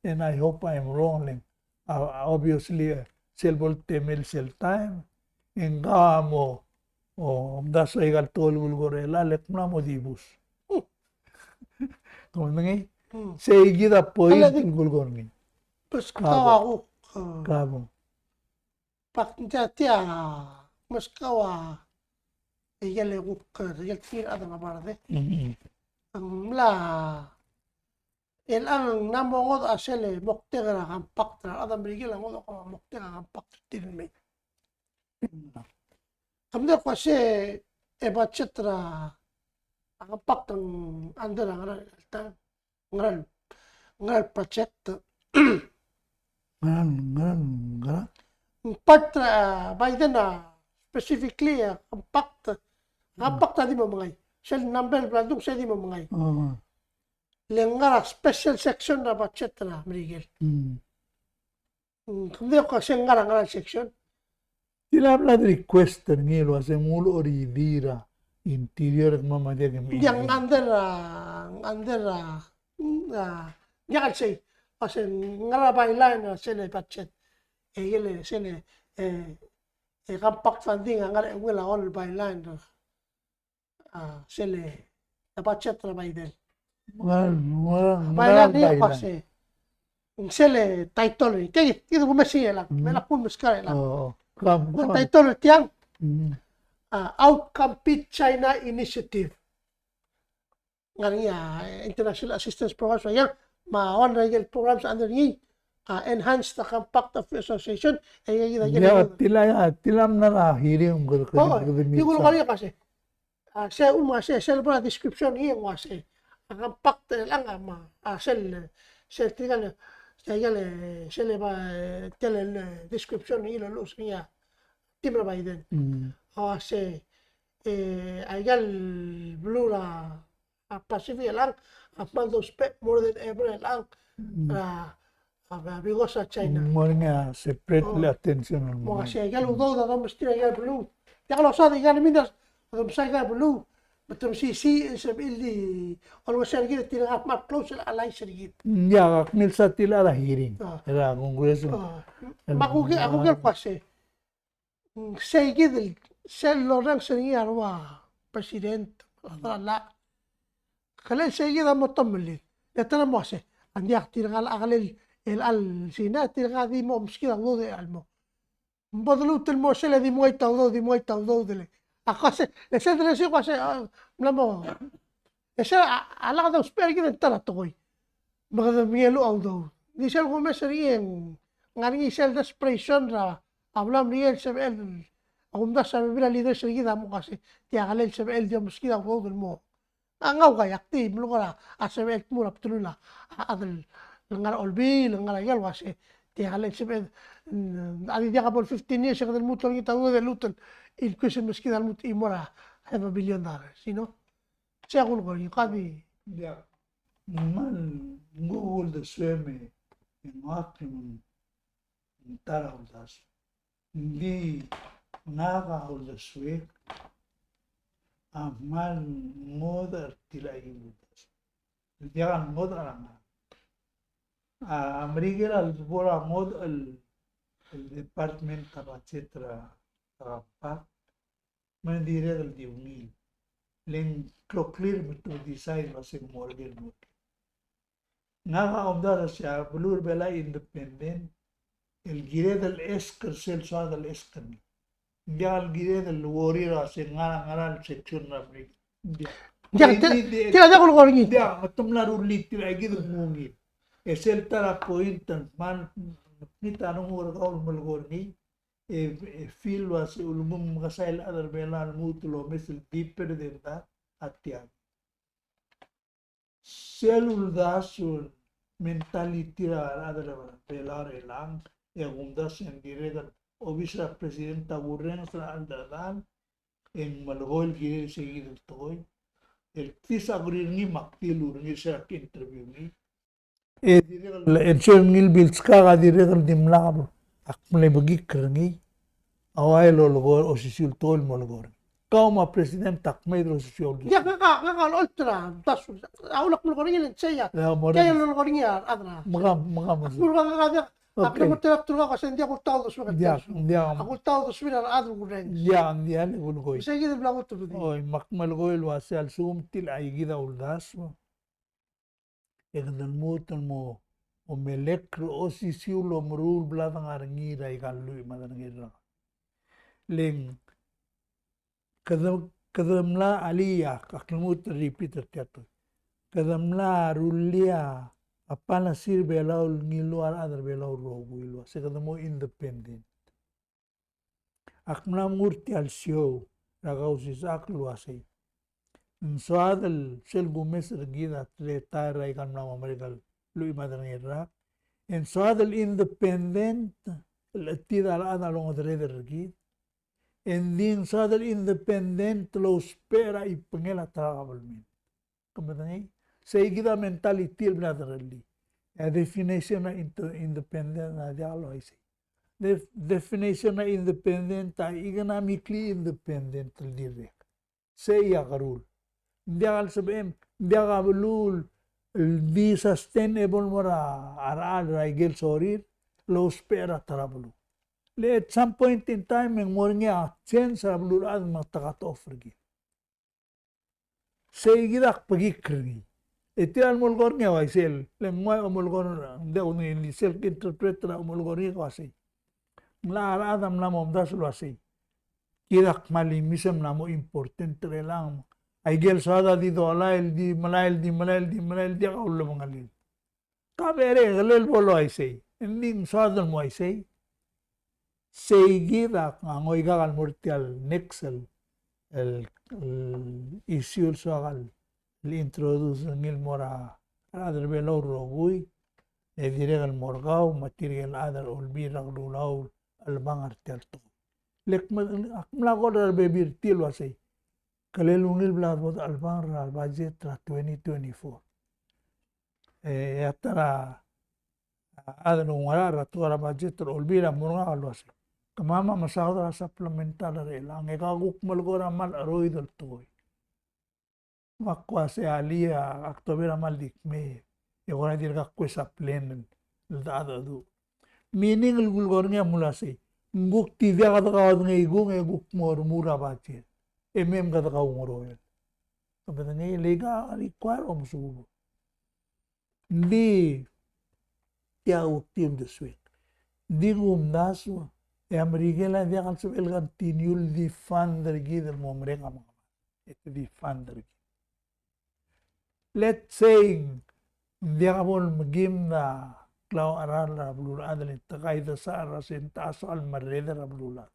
And I hope I'm wrong, le ng, a, a, obviously, e, sel bo el temel sel taem, e ng kau a mo, o, omdasu aika el tekoi el kulekoi er chelechang, le ng mla mo dibus. Kom medengei? Hmm. Sei kid a point el kulekoi er ngii. Bes kau a kuk, e, kau a mo. Pak tia, tia, meskau a, e, ikel kuk, e, ikel tir a rechad er a Ngebard. Mm. Ng mla, el ang ng mla mo ngodech a sel moktek er a compact er a rechad er a Merikel a ngodech a moktek er a compact er tir el mei. Kemam a kmo se, e, budget er a compact ng under a ngerang, ngerang, ngerang project. Ngerang, ngerang, ngerang. Part er a, Biden a specifically a compact, compact a di mo mengai. Sel number el bla ldung se di mo mengai. Oh. Le ngar er a special section er a budget er a Merikel. Hmm. Mm, kemam a kmo se ngar er a, ngar er a section. Tia el bla de request er ngii el uase ng ulechoridii er a Interior, kemam a diak, kemam. Ng under a, under a, mm, a, diak el sei. Uase ngar er a byline er a sel budget. E ikel sel, e, e, compact funding a ngar er a ungil a all byline. A, sel, a budget er a Biden. Ngar, ngar, ngar er a byline. Ng sel title er ngii. Kid, kid a kumes er ngii el, me lak bo meskau er chelechang. Oh, oh. Kau, kau. Title er tiang, a, Outcompete China Initiative. Ngar er ngii a, e, International Assistance Programs, me a, me a one er a ikel programs under ngii, a, Enhance the Compact of Free Association, e, e, e, e, ia, tia el, ia, tia el mla er a hearing, kede, kede, oh, kede, kede, di kulekoi er ngii el uase. A, se, um, a, se, sel bo er a description er ngii el uase. A, compact er chelechang a, me a, sel, sel tirka el, sel, sel, sel, ba, tia el, e, description er ngii el lluches er ngii a team er a Biden. Mm. A, se, e, aika el beluu er a, a, Pacific er chelechang a kmal dousbech more than ever er chelechang. Mm. A, A, because er a China. Ng mo er ngii a separate, oh, attention el mo. Mo, sei, aika el udoud a domesterir aika el beluu. Diak losaod aika el miners, a domesterir aika el beluu. Me te mesisiich, e, sebechir el di olengeseu er kid, tirka a kmal close el allies er kid. Ia, ak milsa tia el hearing. Ah. Er a Congress. Ah. Me a kuk, a kuk el kmo se. Ng sei kid el, sel lorrenges er ngii a rua president, a llach. Kele sei kid a mo tomellii. Le te mo uase, ng diak tirka el, a kele el, el Sina, tirka di mo meskid a udoud el mo. Ng bo de lmuut el mo sel di mo ngait a udoud, di mo ngait a udoud le. A kmo se, le sel de lmuut el kmo se, a, mla mo. E sel a, a lak dousbech er kid e ng ta er a tekoi. Me kede mengeluolu a udoud. Di sel kumes er ngii e ng ngar er ngii sel desperation er a, a bla mle sebechel, a kumdasu a bebil a leaders er kid a mo kmo se, tia kele el sebechel di omeskid a udoud el mo. A ngau ka, ak di melekoi er a sebeched el mo er a bdelul a chad el ngar er a Olbiil, el ngar er a ikel uase, tia el sebeched, mm, a di diak bo el fifteen years e kede lmuut el olengit a udoud e lmuut el increase el meskid a lmuut el mo er a half a billion dollars, you know? Sei a kulekoi er ngii, ka di. Ng kmal, ng kuk uldesuem e ngak a kmo ng ta er a uldasu. Ng di ngak a uldesuek a kmal ngodech er tir a ikel uldasu. Ng diak a ngodech er a ngak. A Merikel a lebo er a ngodech el, el department er a budget er a, er a compact. Me ng dirrek el di ungil. Le ng kloklir me te decide el uase ng mo er ker el mo er ker. Ngak a omdasu el uase a beluu er a Belau a independent, el kired el ask er sel soad el ask er ngii. Ng diak el kired el worry er a se ngera ngera el section er a Merikel. Ng diak. Ng diak, tia, tia, tia kulekoi er ngii. Ng diak, me te mla rullii tir a ikid el mo ungil. E sel ta er a point el kmal, ngii a ngar er kau el melekoi er ngii, e, e feel el uase ulekum mekesai el chad er a Belau a lmuut el omes el deeper than that, a tiang. Sel uldasu el mentality er a rechad er a Belau er chelechang, e a kumdasu e ng dirrek el obis er a president a kurrenges er a chelecha el, e ng melekoi el kirel sei kid el tekoi. El disagree er ngii me ak dilu er ngii er sel interview er ngii. E dirrek el, e sel ngii el bilskak a dirrek el dimlak, ak mle bekikl er ngii. A ua el lolekoi, osisiu el tekoi el mo lekoi er ngii. Kau me a president a kmeed el osisiu el tekoi. Ia, ngak a, ngak a olecholt er a uldasu. A ulak melekoi er ngii el sei a. Ia, mo er ngii. Tia el lolekoi er ngii a rechad er a. Me ka, me ka, me ka. Ak mle, ngak a diak, ak mle mo er tia el tekoi a se ng diak kultau uldesuek. Diak, diak. Ak kultau uldesuek a rechad el kurrenges. Diak, diak, le kulekoi. Sei kid el bla kutebedii. Oi, me ak melekoi el uase a lsekum tia el ikid a uldasu e kede lmuut el mo omelekl er a osisiu el omeruul el bla dengar er ngii er aika el lluich me a tang el rak. Le ng kede, kede mla, alii, ak lmuut el repeat er tia el tekoi. Kede mla rullii a policy er a Belau el ngiluu a rechad er a Belau el rokui el uase kede mo independent. Ak mla mo er tia el show er a Kausisechakl el uasei, ng soad el sel kumes er kid a teletael er aika el mla mo merek el lluich me a tang el rak, e ng soad el independent el chetid a rechad a longedereder er kid. E ng di ng soad el independent el ousbech er a chibengel a ta er a kabelment. Ke medengei? Sei kid a mentality el bla derellii. A definition er a inte-, independent a diak el uaisei. Def-, definition er a independent a economically independent el dirrek. Sei a kerul. Ng diak el sebechem, ng diak a beluu el di sustainable el mo er a rechad er a ikel sorir el ousbech er a ta er a beluu. Le at some point in time e ng mo er ngii a chance er a beluulechad me te cut off er kid. Sei kid a kbekikl er ngii. E tia el molekoi er ngii a uaisei, le ng ua molekoi er ngii, ng diak, ng di self interpret er a molekoi er ngii a uaisei. Ng locha a rechad a mla mo omdasu el uasei, kid a kmal imiis e mla mo important er chelechang. Aike el soad a di dolai el di melai el di melai el di melai el diak a ulebengelel. Ka berek el bo el uaisei, e ng di ng soad el mo uaisei. Sei kid a ngoikak el mo er tia el next el, el, el issue el soak el introduce er ngii el mo er a rechad er a Belau el rokui, e dirrek el mo er kau me tirke el chad er a Olbiil er a Kelulau el chelebangel er tia el tekoi. Le ak mla call er a rebebil er tir el uasei, kele ungil bla bo dechelebangel er a budget er a twenty twenty-four. E a ta er a, a, a chad el ngar er a tekoi er a budget er a Olbiil a mo er ngak el uasei, kemam a mesaod er a supplemental er chelechang, e ka kuk melekoi er a kmal cheroid el tekoi. Me ak uasei, alii, a October a kmal di kmeed, e kora dirkak kues a plan el, el dechedecheduch. Meaning el kulekoi er ngii a mle uasei, ng kuk di diak dekaudengei kung e kuk mo remuul er a budget. E mei me kede kaungeroel. Ke medengei, le ika a require a omesuub. Ng di tia kuk di uldesuek. Ng di kumdasu, e a Merikel a diak el sebechel el continue el defund er kid el mo merek a mekemad. E te defund er kid. Let's say, ng diak bo lemekim a klaucheral er a beluulechad e le ng te kaidesachel er a se ng techa soal merreder er a beluulechad.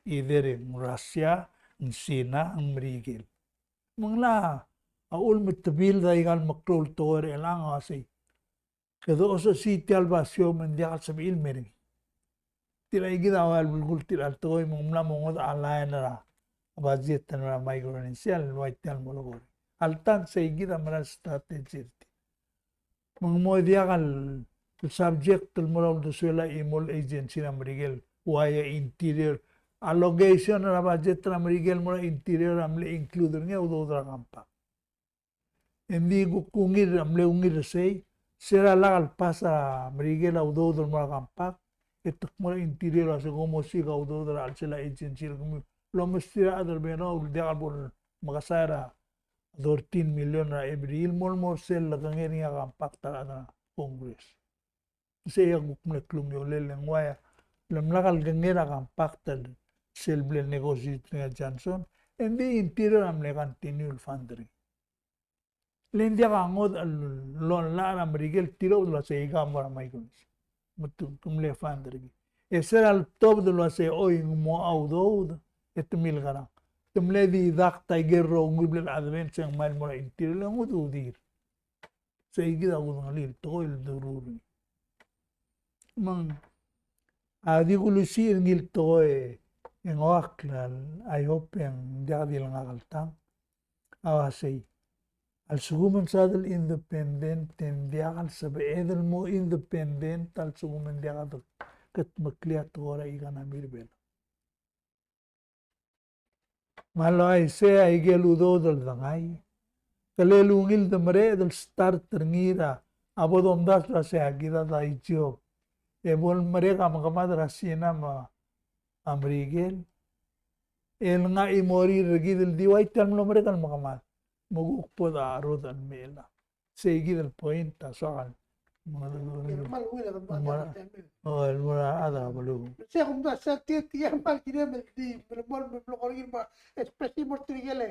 Either ng Russia, ng China, ng Merikel. Me ng locha a uchul me te build a ikal meklou el tekoi er chelechang a uasei, kede osechesii tia el basio me ng diak el sebechir el mer ngii. Tia ikid a ua el belkul tia el tekoi me ng mla mo ngodech a line er a budget el mo er a Micronesia el ua tia el mo lekoi. Alta ng seikid a mera el strategy er tir. Me ng mo diak el subject el mo er a uldesuel a chimo el agency er a Merikel, ua ia Interior. Allocation er a budget er a Merikel el mo er a Interior a mle include er ngii a udoud er a compact. Engdi kuk ungil, a mle ungil er sei, se er a lak el pass a Merikel a udoud el mo er a compact, e te kmo er a Interior a se kom osiik a udoud er a chelsel a agency el kemiu el omestir a chad er a Belau el diak el bo el mekesai er a thirteen million er a every year el mo, el mo er sel lekengei er ngii a compact a rechad er a Congress. Sei a kuk mle klungiolel e ng ua ia le mlak el kengei er a compact el sel bla le negotiate er ngii a Johnson, engdi Interior a mle continue el fund er ngii. Le ng diak a ngodech el loan er a Merikel el tilobed el uasei aika mo er a Micronesia. Me te mle fund er ngii. E se er a letobed el uasei choi ng mo a udoud, e te milkerang. Te mle deduct aike el rokui el bla le advance e ng mei el mo er a Interior e ng ududir. Seikid a kudengelii el tekoi el doruul er ngii. Me ng, a di kulisiich er ngii el tekoi e ng oakl, I hope e ng diak di le ngak el tang. A uasei, a lsekum e ng soad el independent e ng diak el sebeched el mo independent a lsekum e ng diak de kutmeklii a tekoi er a economy er a Belau. Me a le uaisei aike el udoud el dengai, kele ungil de mereched el start er ngii er a bo domdasu el uasei a kid a dai job e bo lemerek a mekemad er a Sina me a Merikel. El ngar a chimorir er kid el di ua tia el mlo merek el mekemad. Me kuk bo de cherudech el mei el a Seikid el point a soak el mo er a, o, el mo er a rechad er a beluu. Sei a kumdasu, sei tia, tia kmal kirem el di, me le mo, me le mo er ngii, especially mo er tirke el, e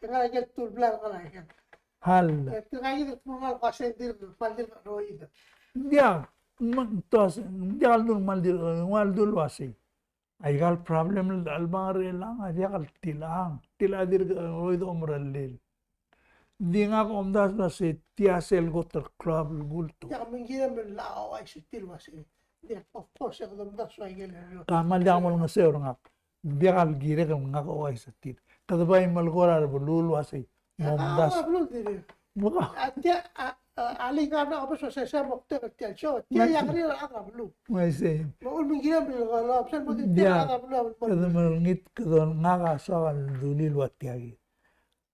ngar er ngii a ikel bla ngar er ngii. Hal. E tirka kid el kmal kmo sei dirk, kmal dirk cheroid. Diak, me ng tos, diak el dul kmal dirk, ng ua el dul uasei. Aika el problem el, el ngar er chelechang a diak el tilechang, tilechang a dirk cheroid a omerellel. Ng di ngak a omdasu el uasei tia sel kot el klou a belkul el tekoi. Diak, me ng kirem el ouchais er tir el uasei. Diak, of course, e kede omdasu aike el. Ka kmal diak mo olengeseu er ngak. Diak el kirek el ngak a ouchais er tir. Kede bai melekoi er a beluu el uasei. Mo omdasu. A beluu el di. Mo ka. A tia, a, a, a link a mla obes a sesei a moktek er tia el show. Tia a ngar er a rechad er a beluu. Uaisei. Me a uchul me ng kirem el, el, el, el, el, diak, kede melengit, kede ngak a soak el dulii el ua tia kid.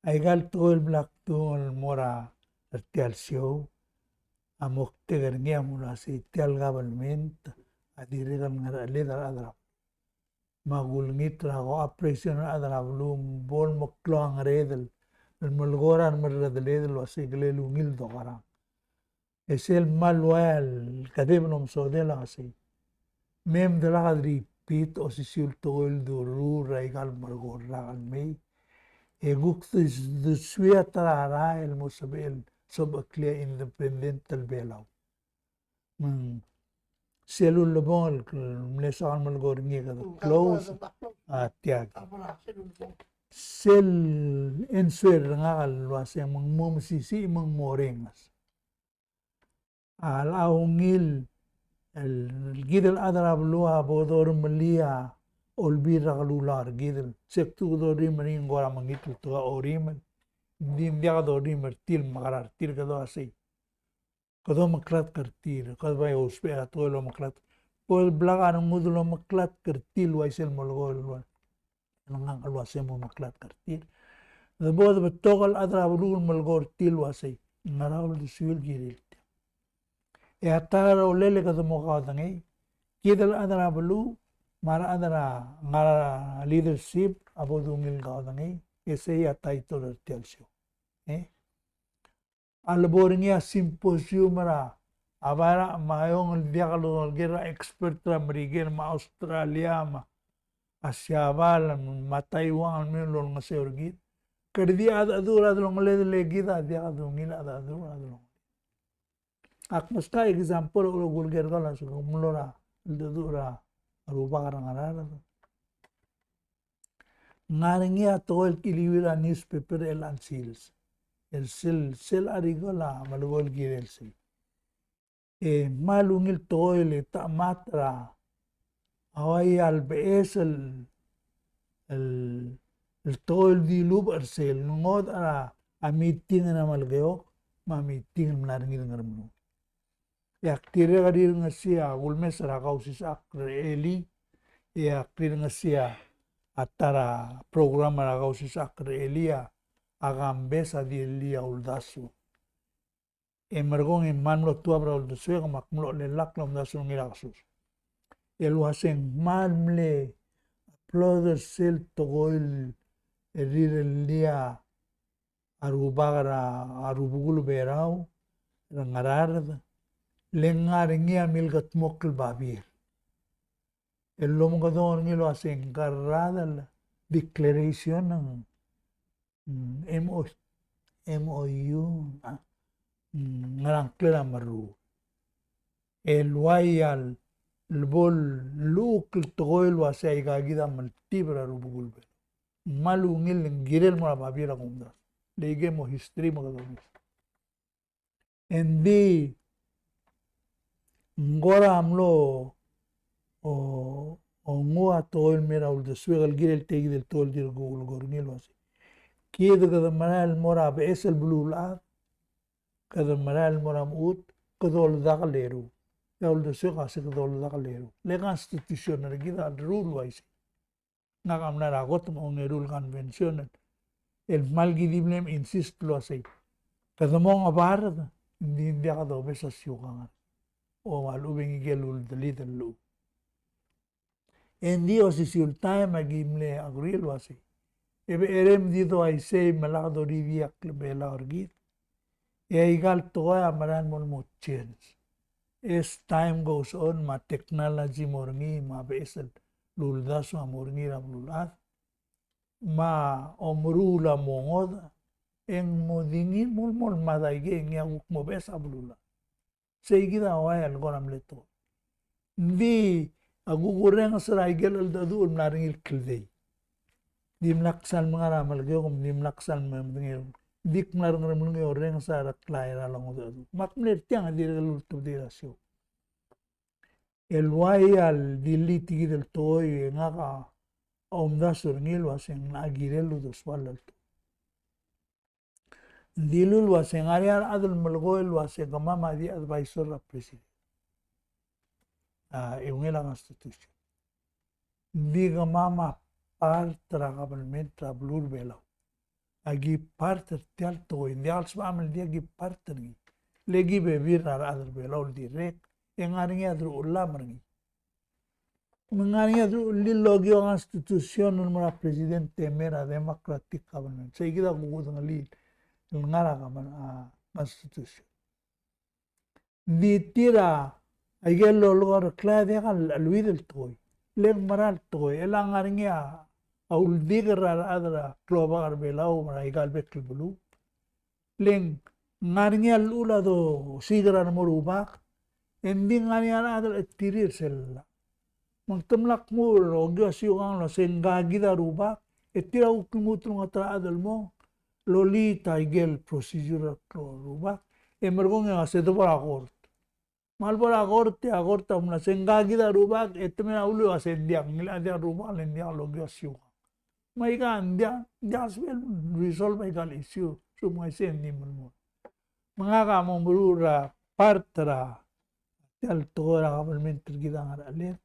Aika el tekoi el bla kdung el mo er a, er tia el show, a moktek er ngii a mo uasei tia el government a dirrek el ngerecheled a rechad er a, me a kulengit er a cooperation er a rechad er a beluu me bo el meklou a ngeredel el melekoi er a remerredeled el uasei kele ungil dokerang. E sel kmal ua el kedeb el omesodel a uasei, me mdak el repeat osisiu el tekoi el doruul er aika el melekoi el rak el mei. E kuk di, di suia ta er a rael el mo sebechel el sobecheklii a independent el Belau. Me ng sel ulebongel el mle soak el melekoi er ngii e kede close a tia kid. Sel answer er ngak el uasei me ng mo mesisiich me ng mo orrenges. A locha ungil el kid el chad er a beluu a bo doremelii a olbiil er a kelulau er kid el se kdu kede orrimel er ngii e ng kora mengitel tekoi a orrimel. Ng di ng diak dorrimel er tir el mekerang er tir, kede uasei kede omeklatk er tir, kede bai ousbech er a tekoi el omeklatk. Bo de blak a rengud el omeklatk er tir el uaisei el melekoi el ua el ngak el uasei mo meklatk er tir. De bo de betok el chad er a beluu el melekoi er tir el uasei ngera uldesuel el kirir tia. E a ta er a rolel e kede mo kaodengei, kid el chad er a beluu me a rechad er a ngar er a leadership a bo dungil kaodengei, e sei a title er tia el show. E? A lebo er ngii a symposium er a, a Barach me a Iong el diak lolekoi er a expert er a Merikel me a Australia me a Siabal me a Taiwan el mei el olengeseu er kid. Kede di a cheldecheduch er a delongeled e le kid a diak dungil a cheldecheduch er a delongeled. Ak meskau a example el kulker er kau el uasei ke mlo er a cheldecheduch er a rubak er a Ngaraard. Ngar er ngii a tekoi el kiliuir a newspaper er chelechang sils. el sel, sel article a melekoi el kirel sei. E kmal ungil tekoi el ta a mat er a, a uai a lebeches el, el, el tekoi el dilubech er sel ngodech er a, a meeting er a Melekeok, me a meeting el mla er ngii er a Ngeremlengui. E ak dirrek el rirengesii a kulemes er a Kausisechakl er a elii, e ak rirengesii a ta er a program er a Kausisechakl er a elii, a Kambes a dilii a uldasu. E merekong e ng kmal mlo tuab er a uldesuek me ak mlo chelellakl a omdasu er ngii er a kesus. El uaseng kmal mle applaud er sel tekoi el rirellii a rubak er a rubekul Belau er a Ngaraard, le ng ngar er ngii a milkedmokl el babier. El lomekedong er ngii el uaseng ngka el rechad el declaration ng, mm, M O, M O U, a, mm, ngera ngklel a meruul. El uai a lebo el llechukl el tekoi el uasei aika kid a meltib er a rubekul Belau. Kmal ungil el ng kirel el mo er a babier a kumdasu. Le aike el mo history me kede omes. Engdi ng kora mlo, o, onguu a tekoi el mei er a uldesuek el kirel tia kid el tekoi el dirk kuk leko er ngii el uasei, kid kede merael el mo er a beches el beluulechad, kede merael el mo er a mechut, kede oldak el eru. E a uldesuek a se kede oldak el eru. Le constitution er kid a rule el uaisei. Ngak a mla er a kot me a ongeru el convention el kmal ki di mle insist el uasei, kede mo ngebard, ng di ng diak dobes a siukang. O a lechub e ng ikel uldelid el llechub. Engdi osisiu el taem a ki mle agree el uasei, e becherei me di doaisei me lak doridiak a klebelau er kid. E aika el tekoi a merael el mo change as time goes on, me a technology a mo er ngii, me a beches el uldasu a mo er ngii er a beluulechad, me a omeruul a mo ngodech, e ng mo di ngii el mo, mo mad aikei, e ngii a kuk mo beches a beluulechad. Sei kid a uai el kora mle tekoi. Ng di a kukurrenges er a ikel cheldecheduch el mla er ngii el kldei. Dimlak sal menga er a Melekeok, dimlak sal me-, medengei. Dik mla er a Ngeremlengui e orrenges a reklai er a longedecheduch. Me ak mle er tiang e dirrek el ultebedii er a show. El uai a dilii tia kid el tekoi e ngak a omdasu er ngii el uaseng ng kirel el uldesuall el tekoi. Ng dilu el uaseng ngar er ngii a rechad el melekoi el uaseng kemam a di advisor er a president. A, eungel a constitution. Ng di kemam a part er a government er a beluu er a Belau. A ki part er tia el tekoi, ng diak el sebecham el di a ki part er ngii. Le ki bebil er a rechad er a Belau el dirrek, e ng ngar er ngii a deruchellam er ngii. Me ng ngar er ngii a deruchellii el okiu a constitution el mo er a president e mei er a democratic government. Sei kid a kukudengelii el ngar er a, a constitution. Ng di tir a ikel lolekoi a reklai a diak el, el cheleuid el tekoi. Le ng mera el tekoi, e le ng ngar er ngii a uldik er a rechad er a klobak er a Belau me er aika el bek el beluu. Le ng ngar er ngii a llechul a dosiik er a remo rubak, e ng di ngar er ngii a rechad el chetirir sel llach. Me ng temlak nguu el okiu a siukang el uasei ngka kid a rubak, e tir a kuk lmuut el ngot er a chad el mong, lolii tia ikel procedure er a rubak, e merekong e uasei de bo er a court. Me a lebo er a court, e a court a mla sei ngka kid a rubak, e te mei er a ulul e uasei ng diak, ngilai a diak a rubak, le ng diak lokiu a siukang. Me aika ng diak, ng diak sebechel resolve aika el issue, se mo uaisei e ng di melemolem. Me ngak a mo meruul er a part er a tia el tekoi er a government er kid a ngerecheled,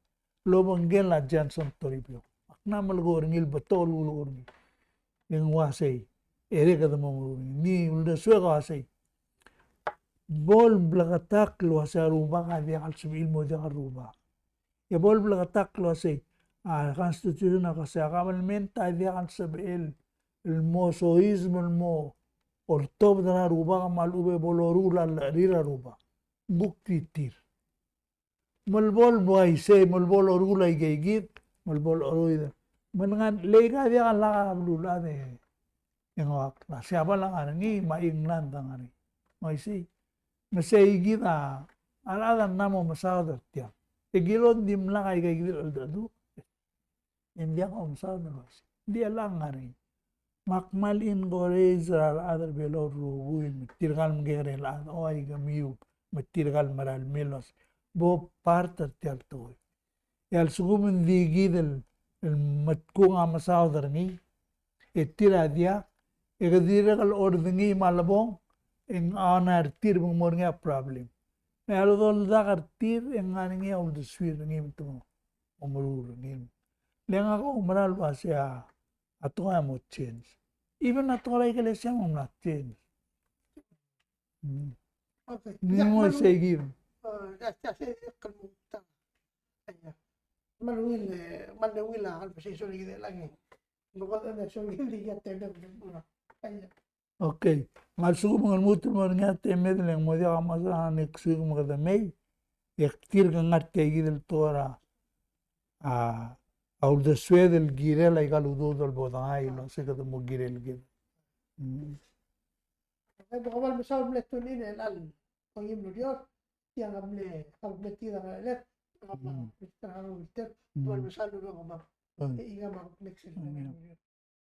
el obengkel a Johnson Toribiong. Ak mla melekoi er ngii el betok el kulekoi er ngii. E ng uasei, e le kede mo meruul er ngii. Ng di uldesuek a uasei, bo el bleketakl el uasei a rubak a diak el sebechir el mo diak el rubak. E bo el bleketakl el uasei, a constitution a uasei a government a diak el sebechel el mo soiseb el mo oltobed er a rubak me a lechub e bo loruul a llecherir a rubak. Ng kuk di tir. Me le bo el uaisei, me le bo loruul aikeikid, me le bo loruul. Me ng ngar, le ika diak a lak a beluulechad e ng ua Siabal a ngar er ngii, me a England a ngar er ngii. Me uaisei. Me sei kid a, a rechad a mla mo mesaod er tiang. E kilod ng dimlak aikeikid el cheldecheduch. E ng diak a omesaod el uaisei. Ng di chelechang a ngar er ngii. Me ak kmal encourage er a rechad er a Belau el rokui, me tirka el mekekerei el chad, o ai kemiu, me tirka el mera el mle uase bo part er tia el tekoi. E a lsekum ng di kid el, el metkung a mesaod er ngii, e tir a diak, e ke dirrek el ordenii me a lebong, e ng honor er tir me ng mo er ngii a problem. Me a loldak er tir, e ng ngar er ngii a uldesuir er ngii me te mo omeruul er ngii. Le ngak a oumera el uase a, a tekoi a mo change. Even a tekoi er a ikelesia a mo mla change. Mm. Okay. Ng mo sei kid. Me a ungil, eh, me a ungil a conversation er kid el ngar er ngii. Okay. Me a lsekum ng lmuut el mo er ngii a temed, le ng mo diak a mesa next week me kede mei, e tir ke ngar tia kid el tekoi er a, a uldesued el kirel aika el udoud el bo dengai el uase kede mo kirel kid. Mm. Ng kmal mesaul el mle tune in el chad el ongim el ureor, tia ng mle, ng mle tir a ngelekel, ng mle, Mister Harold Wilter, ng kmal mesaul el ureor. Mm. E, ng kmal next. Mm.